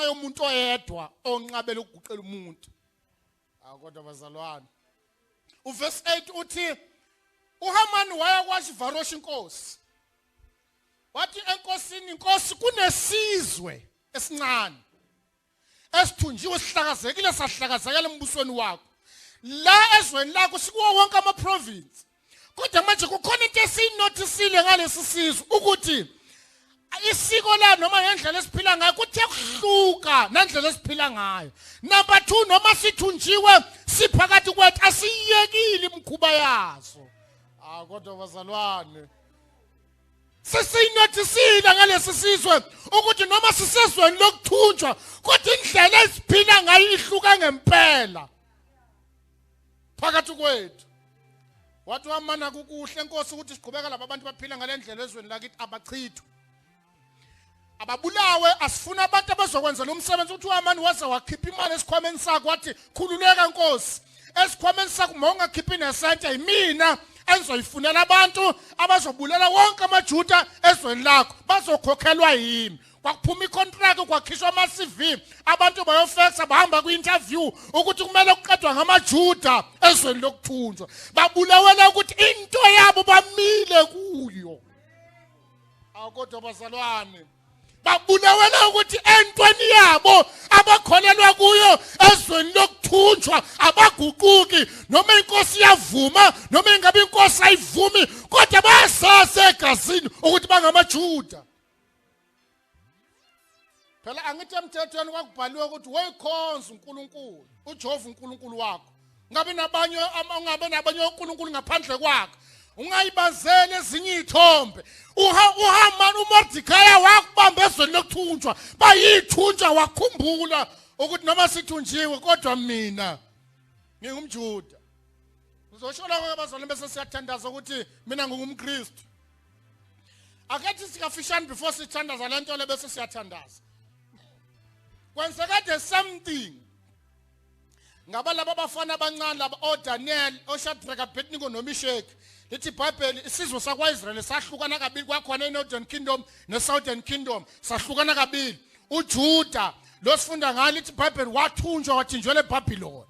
Ngenxa yomuntu oyedwa onqabela ukuguqela umuntu. Akodwa bazalwane, uverse 8 uthi uHaman waya kwaShivarosh inkosi, wathi enkosini, "Inkosi, kunesizwe esincane esithunjiwe, sihlakazekile, sahlakazekela embusweni wakho, la ezweni lakho, sikuwo wonke ama-province. Kodwa manje kukhona into esiyinothisile ngalesi sizwe, ukuthi isiko la noma ngendlela esiphila ngayo kuthe kuhluka nendlela esiphila ngayo. Number 2, noma sithunjiwe, siphakathi kwethu, asiyekile imikhuba yazo." Ah, kodwa bazalwane, sesiyinothisile ngalesi sizwe ukuthi noma sisezweni lokuthunjwa, kodwa indlela esiphila ngayo ihluka ngempela phakathi kwethu. Wathi wamana, "Kukuhle, enkosi, ukuthi siqhubeka laba bantu baphila ngale ndlela ezweni lakithi, abachithwe, ababulawe. Asifuna abantu abazokwenza lo msebenzi." Uthi uHamani waze wakhipha imali esikhwameni sakhe, wathi, "Khululeka nkosi, esikhwameni sakho uma ungakhiphi nesente, yimina engizoyifunela abantu abazobulela wonke amaJuda ezweni lakho, bazokhokhelwa yimi." Kwakuphuma icontract, kwakhishwa ama-CV, abantu bayofexa, bahamba kwi-interview ukuthi kumele kuqedwa ngamaJuda ezweni lokuthunjwa. Babulawela ukuthi into yabo bamile kuyo. Akodwa bazalwane, babulawela ukuthi entweni yabo abakholelwa kuyo ezweni lokuthunjwa abaguquki, noma inkosi iyavuma noma ingabe inkosi ayivumi, kodwa bayasasa egazini ukuthi bangamaJuda. Phela angithi emthethweni kwakubhaliwe ukuthi woyikhonza uNkulunkulu uJehova uNkulunkulu wakho, ungabe nabanye, ungabe nabanye oNkulunkulu ngaphandle kwakhe, ungayibazeli ezinye iy'thombe. UHaman, uMordikaya wakubamba ezweni lokuthunjwa, bayithunjwa, wakhumbula ukuthi noma sithunjiwe, kodwa mina ngingumJuda. Ngizosho lokho abazalwane bese siyathandaza, ukuthi mina ngingumKristu. Akethi sikafishane before sithandaza le nto le, bese siyathandaza. Kwenzeka the something ngaba laba bafana abancane laba, oDaniel, oShadrach, Abednego noMeshach. Lithi iBhayibheli isizwe sakwaIsrael sahlukana kabili, kwakhona iNorthern Kingdom neSouthern Kingdom, sahlukana kabili. UJuda lo sifunda ngayo, lithi iBhayibheli wathunjwa, wathinjwela eBabylon.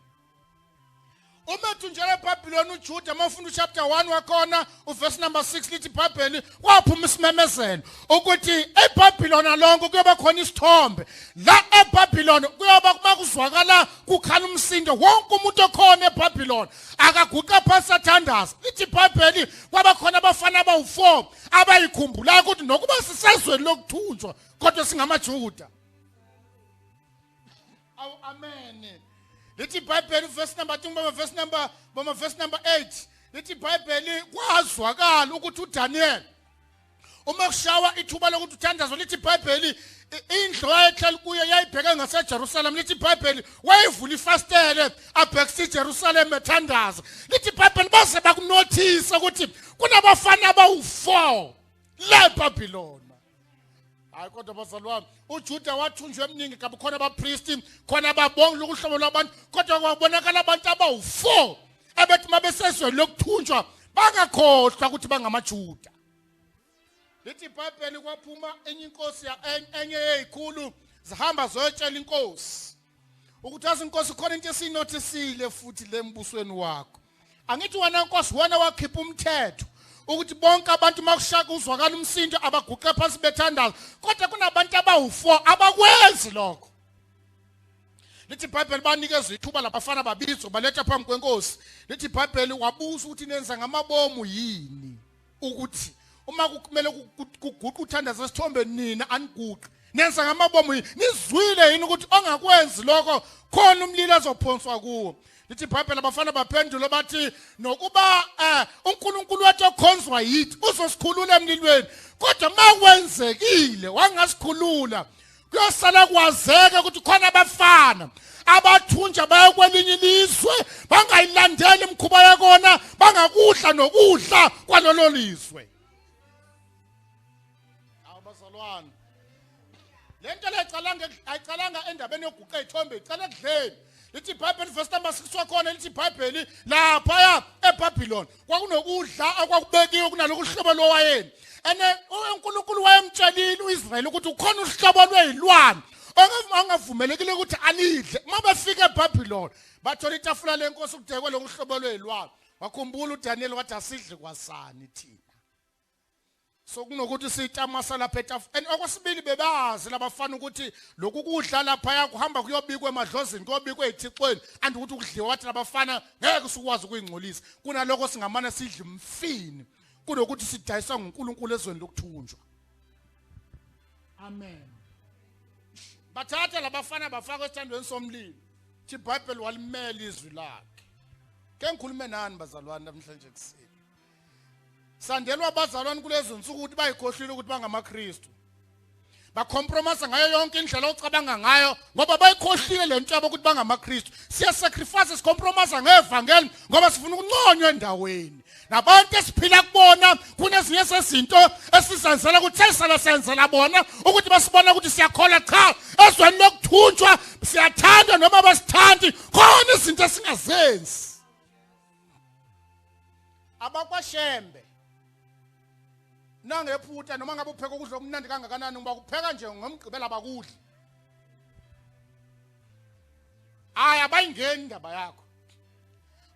Uma ethunjelwe eBhabhiloni uJuda, uma ufunda uchapter 1 wakhona, uverse number 6, lithi iBhayibheli kwaphuma isimemezelo ukuthi eBhabhilona lonke kuyoba khona isithombe la eBhabhiloni, kuyoba kuma kuzwakala kukhala umsindo, wonke umuntu okhona eBhabhiloni akaguqa phansi athandaza. Lithi iBhayibheli kwaba khona abafana abawu4 abayikhumbulayo ukuthi nokuba sisezweni lokuthunjwa, kodwa singamaJuda. Awu, amen. Lithi iBhayibheli verse number 2, bama verse number, bama verse number 8, lithi iBhayibheli kwazwakala ukuthi uDaniel uma kushawa ithuba lokuthi uthandazo, lithi iBhayibheli indlu ayehleli kuyo yayibheke ngaseJerusalem. Lithi iBhayibheli wayevula ifastele abhekisa iJerusalem ethandaza. Lithi iBhayibheli baze bakunothisa ukuthi kunabafana abawu4 la eBabylon. Hayi, kodwa bazalwane, uJuda wathunjwa eminingi kabi, khona abapristi, khona ababongi lokuhlobo lwabantu, kodwa kwabonakala abantu abawu-4 abethi uma besezweni lokuthunjwa bangakhohlwa ukuthi bangamaJuda. Lithi iBhayibheli kwaphuma enye inkosi, enye yeyikhulu zihamba zoyotshela inkosi ukuthi, "Azi inkosi, khona into esiyinothisile futhi le mbusweni wakho. Angithi wena nkosi, wena wakhipha umthetho ukuthi bonke abantu makushaka uzwakala umsindo abaguqe phansi bethandaza, kodwa kunabantu abawu-4 abakwenzi lokho." Lithi iBhayibheli banikezwa ithuba labafana, babizwa, baletha phambi kwenkosi. Lithi iBhayibheli wabuza ukuthi, "Nenza ngamabomu yini ukuthi uma kumele kuguqe uthandaza esithombe nina aniguqi? Nenza ngamabomu yini? Nizwile yini ukuthi ongakwenzi lokho khona umlilo azophonswa kuwo?" Lithi iBhayibheli abafana baphendule bathi, "Nokuba uNkulunkulu wethu okhonzwa yithi uzosikhulula emlilweni, kodwa makwenzekile wangasikhulula, kuyosala kwazeka ukuthi khona abafana abathunja baya kwelinye ilizwe, bangayilandeli imikhuba yakona, bangakudla nokudla kwalolo lizwe." Abazalwane, le nto le ayicalanga endabeni yokuguqa iy'thombe, icala ekudleni. Lithi iBhayibheli verse number 6 wakhona, lithi iBhayibheli laphaya eBabylon kwakunokudla akwakubekiwe kunaloku hlobo lowayeni, ene uNkulunkulu wayemtshelile uIsrayeli ukuthi ukhona uhlobo lwezilwane. Angavumelekile ukuthi alidle. Uma befika eBabylon bathola itafula lenkosi kudekwe lokuhlobo lwezilwane. Wakhumbula uDaniel wathi asidle kwasani thina. So kunokuthi siyitamasa lapha etafuleni. And okwesibili bebazi labafana ukuthi lokhu kudla lapha kuhamba kuyobikwa emadlozini, kuyobikwa ezithixweni, and ukuthi ukudliwa wathi labafana ngeke sikwazi ukuyingcolisa. Kunalokho singamane sidle umfini kunokuthi sidayiswa nguNkulunkulu ezweni lokuthunjwa. Amen. Bathatha labafana bafaka esithandweni somlilo. Thi iBhayibheli walimela izwi lakhe. Ke ngikhulume nani bazalwane namhlanje kuseni. Sandelwa abazalwane kulezi nsuku ukuthi bayikhohlile ukuthi bangamaKristu. Bacompromise ngayo yonke indlela ocabanga ngayo ngoba bayikhohlile lento yabo ukuthi bangamaKristu. Siya sacrifice sicompromise ngevangeli ngoba sifuna ukunconywa endaweni. Nabantu esiphila kubona kunezinye sezinto esizenzela ukuthi sesala senzela bona ukuthi basibona ukuthi siyakholwa. Cha, ezweni lokuthunjwa siyathandwa noma basithandi, khona izinto esingazenzi. AbakwaShembe nangephutha noma ngabe upheka ukudla okumnandi kangakanani, ngoba kupheka nje ngomgqibelo abakudli. Hayi, abayingeni indaba yakho.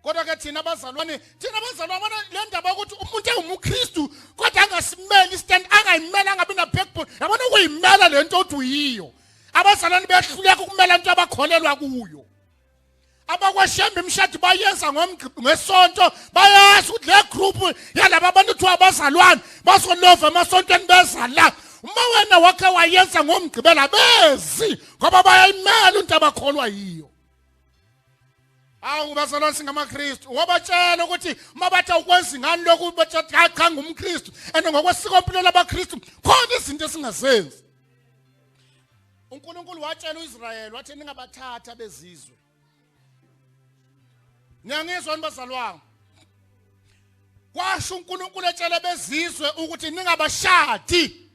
Kodwa ke thina abazalwane, thina abazalwane bona le ndaba yokuthi umuntu engumKristu kodwa angasimeli stand, angayimela, angabi na backbone. Yabona ukuyimela le nto othi uyiyo. Abazalwane behluleka ukumela into abakholelwa kuyo. AbakwaShembe imishado bayenza ngesonto, bayazi ukuthi le group yalaba bantu kuthiwa abazalwane bazolova emasontweni beza la. Uma wena wakhe wayenza ngomgqibelo bezi ngoba bayayimela into abakholwa yiyo. Awu bazalwane singamaKristu, wabatshela ukuthi uma bathi awukwenzi ngani lokhu, bathi cha cha ngumKristu. And ngokwesikompilo labaKristu khona izinto esingazenzi. uNkulunkulu watshela uIsrael wathi ningabathatha bezizwe. Niyangizwa bazalwane? Kwasho uNkulunkulu etshela bezizwe ukuthi ningabashadi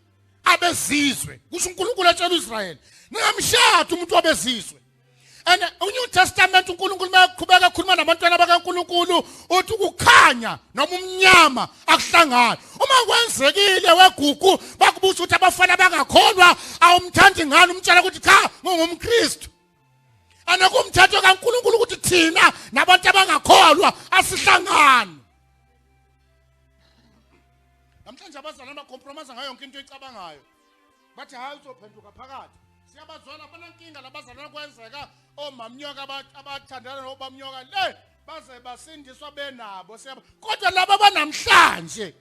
abezizwe. Kusho uNkulunkulu etshela uIsrael, ningamshadi umuntu wabezizwe. And uNew Testament uNkulunkulu mayeqhubeka ekhuluma nabantwana bakaNkulunkulu uthi ukukhanya noma umnyama akuhlangani. Uma kwenzekile wegugu bakubuza ukuthi abafana bangakholwa awumthandi ngani, umtshela ukuthi cha ngingumKristu. Anakumthetho kaNkulunkulu ukuthi thina nabantu abangakholwa asihlangani. Namhlanje abazalwane bacompromise ngayo yonke into oyicabangayo. Bathi hayi uzophenduka phakathi. Siyabazwela abanenkinga labazalwane kwenzeka omamnyoka abathandana nobamnyoka le baze basindiswa benabo siyaba. Kodwa laba banamhlanje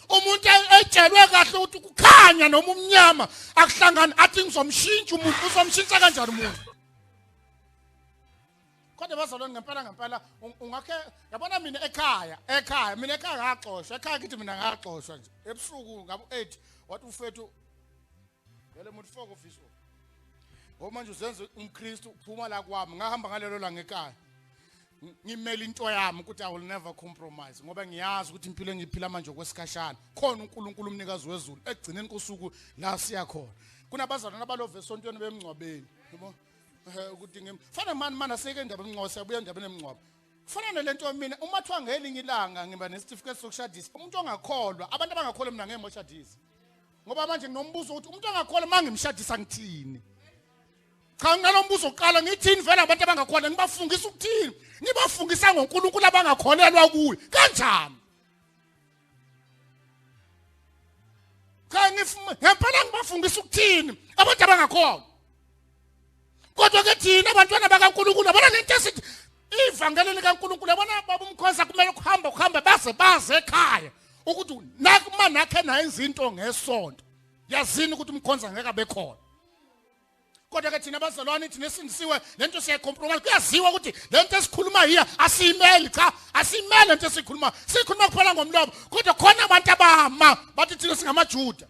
umuntu etshelwe kahle ukuthi kukhanya noma umnyama akuhlangani, athi ngizomshintsha umuntu. Uzomshintsha kanjani umuntu? Kodwa bazalwane ngempela ngempela ungakhe yabona mina ekhaya, ekhaya mina ekhaya ngaxoshwa, ekhaya kithi mina ngaxoshwa nje ebusuku ngabo 8 wathi ufethu vele umuntu foko office ngoba manje uzenza umKristu uphuma la kwami. Ngahamba ngalelo langa ekhaya ngimele into yami ukuthi I will never compromise, ngoba ngiyazi ukuthi impilo engiyiphila manje okwesikhashana. Khona uNkulunkulu umnikazi wezulu, ekugcineni kosuku la siya khona. Kunabazalwane abalova esontweni bemngcwabeni, yabo ukuthi ngim fana mani mani aseke indaba emngcwabo, siyabuya endabeni emngcwabo. Kufana nalento mina uma kuthiwa ngelinye ilanga ngiba nesitifiketi sokushadisa umuntu ongakholwa, abantu abangakholwa mina ngeke ngibashadise, ngoba manje nginombuzo ukuthi umuntu ongakholwa uma ngimshadisa ngithini? Cha, nginalombuzo oqala ngithini vele abantu abangakholwa ngibafungisa ukuthini? Ngibafungisa ngoNkulunkulu abangakholelwa kuye kanjani? Cha, ngempela ngibafungisa ukuthini abantu abangakholwa? Kodwa ke thina abantwana bakaNkulunkulu yabona lento esithi ivangeli likaNkulunkulu, yabona baba umkhoza kumele kuhamba kuhambe baze baze ekhaya ukuthi nakuma nakhe nayenza into ngesonto, yazini ukuthi umkhonza ngeke abe khona. Kodwa ke thina abazalwane thina esindisiwe lento siyayicompromise. Kuyaziwa ukuthi lento esikhuluma yiya asiyimeli. Cha, asiyimeli lento esikhuluma, sikhuluma kuphela ngomlomo. Kodwa khona abantu abama bathi thina singamaJuda.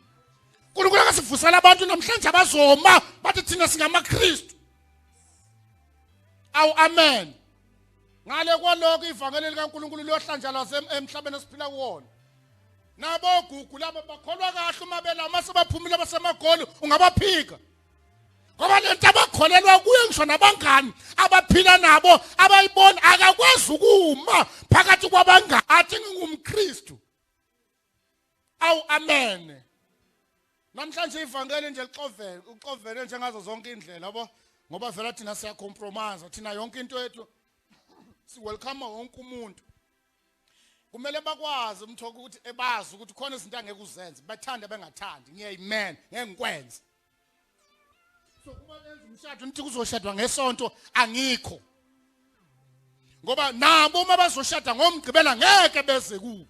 uNkulunkulu akasivusela abantu namhlanje abazoma bathi thina singamaKristu. Awu amen. Ngale kwalokho ivangeli likaNkulunkulu liyohlanjalazwa emhlabeni esiphila kuwona. Nabo gugu laba bakholwa kahle uma bela uma sebaphumile basemagoli ungabaphika, ngoba lento abakholelwa kuyo ngisho nabangani abaphila nabo abayibona. Akakwazi ukuma phakathi kwabangani athi ngingumKristu. Awu amen. Namhlanje ivangeli nje lixovele, uxovele njengazo zonke indlela yabo, ngoba vela thina siyacompromise, thina yonke into yethu si welcome wonke umuntu. Kumele bakwazi umthoko ukuthi ebazi ukuthi khona izinto angeke uzenze, bathanda bengathandi, ngiyayimena, ngeke ngikwenze. So kuba lenza umshado nithi kuzoshadwa ngesonto angikho. Ngoba nabo uma bazoshada ngomgqibela ngeke beze kubo.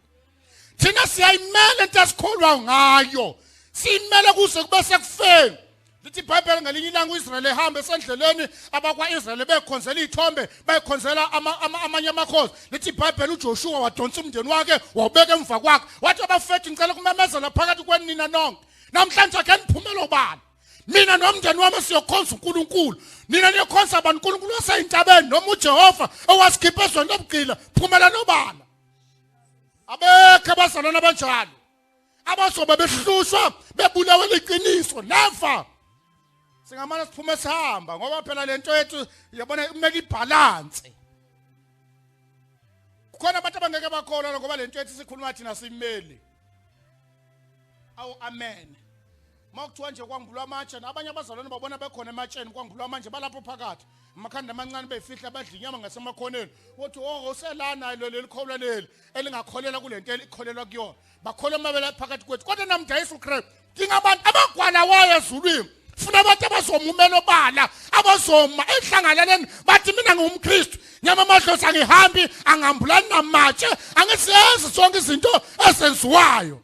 Thina siyayimela into esikholwa ngayo. Siyimele kuze kube sekufeni. Lithi iBhayibheli ngelinye ilanga uIsrayeli ehamba esendleleni abakwaIsrayeli bekhonzela izithombe bayikhonzela amanye amakhosi. Lithi iBhayibheli uJoshua wadonsa umndeni wakhe wawubeka emva kwakhe wathi abafethu ngicela ukumemezela phakathi kwenina nonke namhlanje ake niphumele obala, mina nomndeni wami siyokhonza uNkulunkulu, nina niyokhonza abantu uNkulunkulu waseyintabeni noma uJehova owasikhipha ezweni lobugqila. Phumela nobala. Abekho abazalwane abanjalo abazobe behlushwa bebulewe liqiniso. Never. Singamane siphume sihamba ngoba phela lento yethu yabona kumele ibalance. Kukhona abantu abangeke bakholwa ngoba lento yethu sikhuluma thina simeli. Awu amen. Mawukuthiwa nje kwangibulwa amatshe nabanye abazalwane babona bekhona ematsheni kwangibulwa manje balapho phakathi amakhanda amancane beyifihla badla inyama ngasemakhoneni wothi oh uselana lo leli kholwa leli elingakholelwa kulento elikholelwa kuyona bakholwa amabele phakathi kwethu kodwa namdayisa uChrist dinga abantu abagwalawayo ezulwini funa abantu abazomumela obala abazoma ehlangalaleni bathi mina ngingumKristu nyama amadlozi angihambi angihambulani namatshe angisenzi zonke izinto ezenziwayo.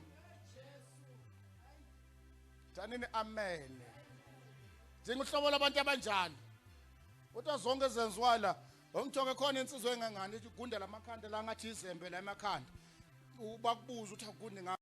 Thanini amen. Njengohlobo labantu abanjani kodwa zonke ezenziwayo la ongithoke khona insizwa engangani ithi gunda lamakhanda la ngathi izembe la emakhanda ubakubuza ukuthi agunde nga